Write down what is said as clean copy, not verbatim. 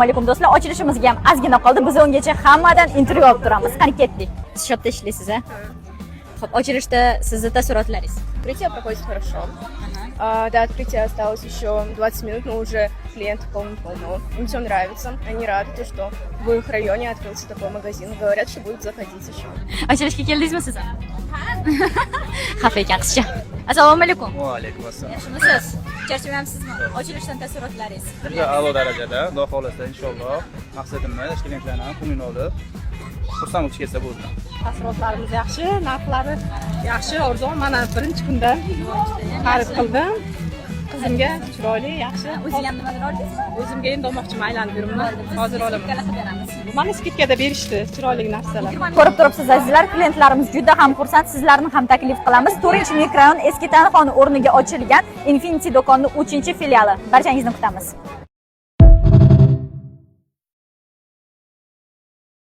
Alaykum, do'stlar. Ochilishimizga ham ozgina qoldi. Biz ungacha hammadan intervyu olib turamiz. Qani, ketdik. Siz shopda ishlaysiz, a? Xo'p, ochilishda sizni taassurotlaringiz? Открытие проходит хорошо. До открытия осталось еще 20 минут, но уже клиентов полно-полно. Им все нравится, они рады, то, что в их районе открылся такой магазин. Говорят, что будут заходить еще. Ochilishga keldingizmi siz ham? Xafa ekan qizcha. Assalomu alaykum. Va alaykum assalom. Yaxshimisiz? Charchamayapsizmi? Ochilishdan taassurotlaringiz? Juda a'lo darajada. Xudo xohlasa, inshaalloh, maqsadimiz klientlarni ham ko'nglini olib, xursand bo'lib ketsa bo'ldi. Taassurotlarimiz yaxshi, narxlari yaxshi, arzon. Mana, birinchi kunda xarid qildim qizimga. Chiroyli, yaxshi. O'ziga ham nimadir oldingizmi? O'zimga endi olmoqchiman, aylanib yuribman, hozir olaman. Скидка qilib beramiz. Mana, скидка da berishdi chiroyli narsalar. Ko'rib turibsiz, azizlar, klientlarimiz juda ham xursand. Sizlarni ham taklif qilamiz. 4-mikrorayon, eski Tanxona o'rniga ochilgan Infinity do'konining 3-filiali. Barchangizni kutamiz.